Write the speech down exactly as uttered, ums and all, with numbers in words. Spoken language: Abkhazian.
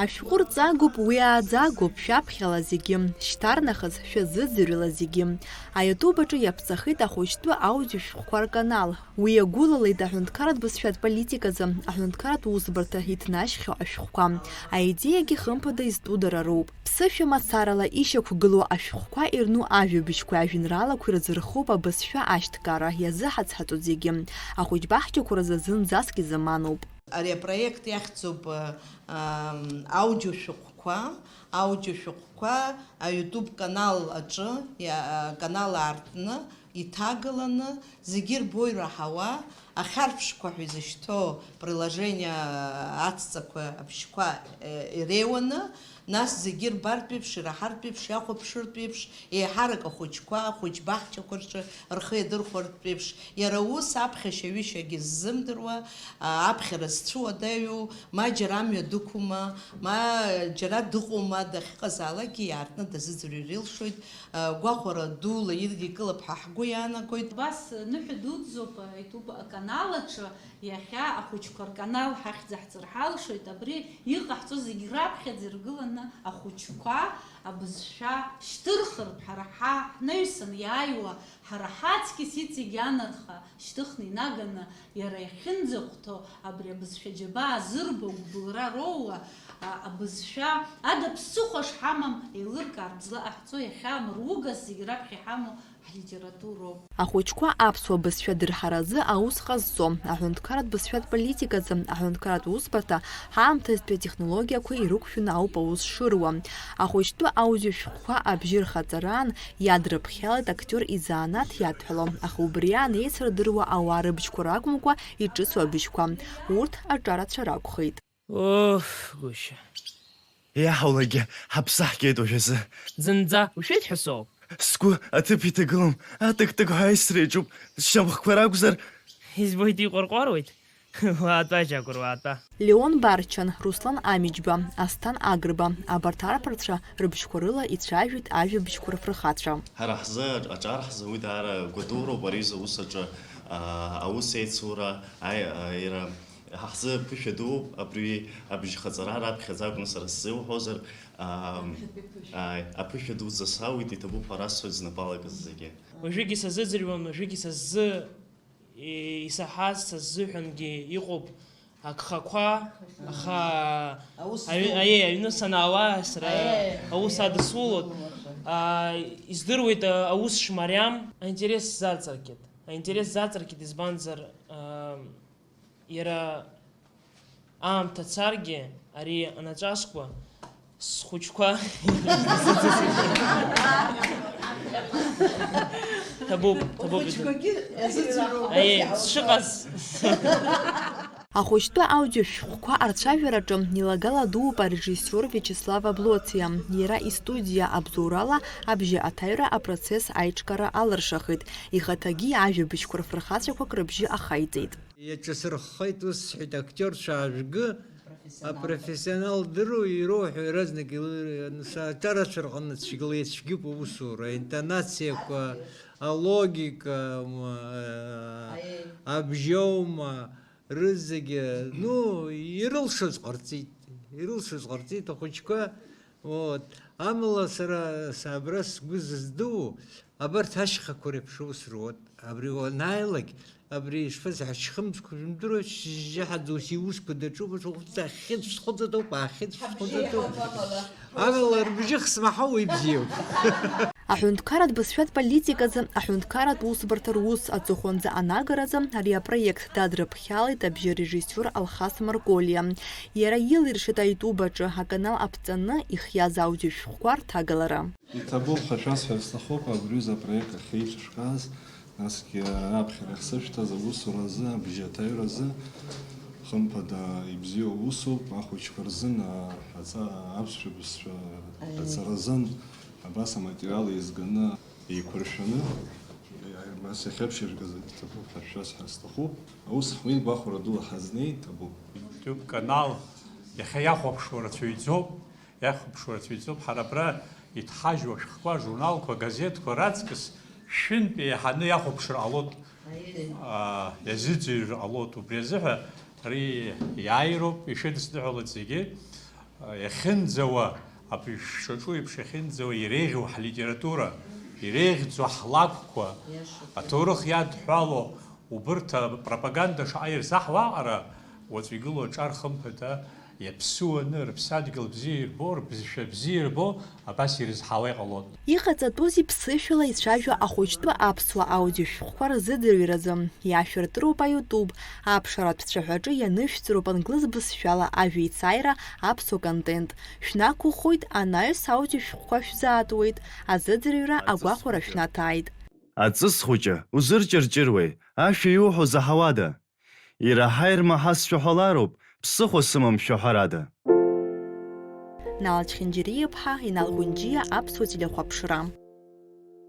Ашәҟәы рҵагоуп, уи ааӡагоуп, шәаԥхьала зегьы, шьҭарнахыс шәазыӡырҩла зегьы. Аиутуб аҿы иаԥҵахеит ахәыҷтәы аудиошәҟәқәа рканал. Уи иагәылалеит аҳәынҭқарратә бызшәатә политиказы аҳәынҭқарратә усбарҭа иҭнашьхьоу ашәҟәқәа. Аидеиагьы хымԥада изтәу дара роуп. Ԥсышәа мацарала ишьақәгылоу ашәҟәқәа ирну ажәабжьқәеи ажәеинраалақәеи рзырхоуп абызшәа ашьҭкаара, иазыҳацҳаҵоит зегьы. Ахәыҷбаҳчақәа рзы зынӡаск изаманоуп. Ари апроект иахьӡуп, ам, аудиошәҟәқәа, аудиошәҟәқәа аYouTube канал аҿы, иа-, аканал аартны, иҭагаланы, зегьы ирбо ираҳауа, ахьарԥшқәа ҳәа изышьҭоу приложение аҵҵақәа абжьқәа, э, иреиуаны, нас зегьы ирбартә еиԥш, ираҳартә еиԥш, иахәаԥшыртә еиԥш, еиҳарак ахәыҷқәа, ахәыҷбаҳчақәа рҿы рхы иадырхәартә еиԥш, иара ус аԥхьашьаҩышьагьы ззымдыруа, а, аԥхьара зцәыуадаҩу, ма џьара амҩа дықәума, ма џьара дыҟоума, дахьыҟазаалакгьы иаартны дазыӡырҩыр илшоит, а, гәахәара дула ирдикылап ҳәа ҳгәы иаанагоит. Убас ныҳәа дуӡӡоуп аYouTube аканал аҿы. Иахьа ахәыҷқәа рканал ҳахьӡ аҳҵар ҳалшоит, абри иҟаҳҵо зегь раԥхьаӡа иргыланы ахәыҷқәа абызшәа шьҭырхыртә, ҳара ҳа-, ҳнаҩсан иааиуа, ҳара ҳаҵкьыс иҵегь анарха шьҭыхны инаганы, иара иахьынӡахәҭоу абри абызшәа џьабаа зырбо, гәыбылра роуа, а, абызшәа ада ԥсыхәа шҳамам еилыркаартә злаҟаҳҵо, иахьа амругас зегь раԥхьа иҳамоу ҳлитературоуп. Ахәыҷқәа аԥсуа бызшәа дырҳаразы аус ҟазҵо, аҳәынҭқарратә бызшәатә политиказы, аҳәынҭқарратә усбарҭа ҳаамҭазтәи атехнологиақәа ирықәшәаны ауп аус шыруа. Ахәыҷтәы аудиошәҟәқәа абжьы рхаҵараан иадрыԥхьалеит актиор изанааҭ иадҳәало, аха убри аан еицырдыруа ауаа рыбжьқәа ракәымкәа иҿыцу абжьқәа, урҭ аҿарацәа ракәхеит. Оф, гәышьа. Иаҳаулагьы ҳаԥсы ҳгеит уажәазы. Зынӡа ушәеит ҳәа соуп. Сгәы аҭыԥ иҭагылам, атык-тык ҳәа аисра иаҿуп, сшьамхқәа ракәзар. Избоит, иҟәарҟәаруеит. Уаатәа, Џьагәыр, уаатәа. Леон Барчан, Руслан Амиџьба, Асҭан Агрба, абарҭ арԥарцәа рыбжьқәа рыла ицәажәеит ажәабжьқәа рфырхацәа. Ҳара ҳзы аҿар ҳзы уи даара гәадуроуп, ари изы аус аҿы, аа, аус еицура, аи-, аира, Ҳа ҳзы ԥышәа дууп, абри абжьхаҵара раԥхьаӡа акәны сара сзы иуҳәозар, аа, ааи, аԥышәа дуӡӡа сауит, иҭабуп ҳәа расҳәоит знапы алакыз зегьы. Уажәыгьы сазыӡырҩуан, уажәыгьы са сзы и-, исаҳаз, са сзыҳәангьы иҟоуп агхақәа, аха аҩ-, аиеи, аҩны санаауа сара аус адысулоит. Аа, издыруеит, а, аус шмариам, аинтерес сзаҵаркит. Аинтерес сзаҵаркит, избанзар, аа, Иара аамҭа царгьы, ари анаҿаскуа, схәыҷқәа ҭабуп, ҭабуп. Ухәыҷқәагьы иазыӡырҩуп. Аиеи, сшыҟаз. Ахәыҷтәы аудиошәҟәқәа арцәажәараҿы илагала дууп арежиссиор Виачеслав Аблоциа. Иара истудиа абзоурала абжьы аҭаҩра апроцесс аиҿкаара алыршахеит, ихаҭагьы ажәабжьқәа рфырхацәақәак рыбжьы ахаиҵеит. Иаҿасырххеит, ус сҳәеит, актиорцәа аажәгы, апрофессионал дыруа, ироуҳәо иаразнак илыр-, анса-, аҿарацәа рҟны цәгьала ицәгьоуп аусура, аинтонациақәа, алогика, м, а, абжьоума, рызегьы, ну, ирылшоз ҟарҵеит, ирылшоз ҟарҵеит ахәыҷқәа. Вот. Амала сара, са абра сгәы зыздуу, абарҭ ашьхақәа реиԥш аус руот. Абри уанааилак, абри ишԥаз, ҳашьхымзқәа жәымдыруа, шьыжьаҳаӡа ус иусқәа даҿуп, ус ухәыҵахьеит, шәхәыҵатәуп, аахьеит, шәхәыҵатәуп. Амала рыбжьы хсмаҳауа ибзиоуп. Аҳәынҭқарратә бызшәатә политиказы, аҳәынҭқарратә усбарҭа рус аҵыхәанӡа анагаразы ари апроект дадрыԥхьалеит абжьы арежиссиор Алхас Марколиа. Иара илиршеит аитуб аҿы аканал аԥҵаны ихиаз аудиошәҟәқәа рҭагалара. Иҭабуп ҳәа шәасҳәар сҭахуп, абри аҩыза апроект ахьеиҿышәкааз, насгьы аԥхьара ахьсышәҭаз аусуразы, абжьы аҭаҩразы, хымԥада, ибзиоу усуп, ахәыҷқәа рзын, а, аҵа-, аԥсшәа бызшәа Аиеи. Аҵаразын, абас аматериал еизганы, еиқәыршәаны, абас иахьаԥшьыжәгаз иҭабуп ҳәа шәасҳәар сҭахуп. Аус ҳуеит, гәахәара дула ҳазнеит, иҭабуп. YouTube канал иахьа иахәаԥшуа рацәаҩӡоуп. Иахәаԥшуа рацәаҩӡоуп, ҳара абра иҭҳажьу ашәҟәқәа, ажурналқәа, агазеҭқәа раҵкыс шәынтә еиҳаны иахәаԥшыр ҟалоит, аа, иазыӡырҩыр ҟалоит. Убри азыҳәа ари иааироуп, ишәыдысныҳәалоит зегьы. Иахьынӡауа, абри шәшаҿу еиԥш иахьынӡауа иреиӷьу ҳлитература, иреиӷьӡоу ҳлакәқәа, аҭоурых иадҳәалоу убырҭ апропаганда шаҟа ирзаҳуа аҟара, уаҵәы игылоу аҿар хымԥада, иаԥсуаны, рыԥсадгьыл бзиа ирбо, рбызшәа бзиа ирбо, абас ирызҳауа иҟалон. Иҟаҵатәузеи ԥсышәала ицәажәо ахәыҷтәы аԥсуа аудиошәҟәқәа рзыӡырҩразы? Иашәыртыроуп аиутуб, аԥшаратә цәаҳәаҿы ианышәҵароуп англыз бызшәала ажәеицааира аԥсуа контент. Шәнақәыххоит, анаҩс аудиошәҟәқәа шәзаатуеит, азыӡырҩра агәахәара шәнаҭааит. Аҵыс хәыҷы, узырҷырҷыруеи, ашәа иуҳәо заҳауада? Ираҳа-ирмаҳа сшәаҳәалароуп, ԥсыхәа сымамшәа ҳәарада. Нал Чхинџьириаԥҳа, Инал Гәынџьиа, аԥсуа телехәаԥшра.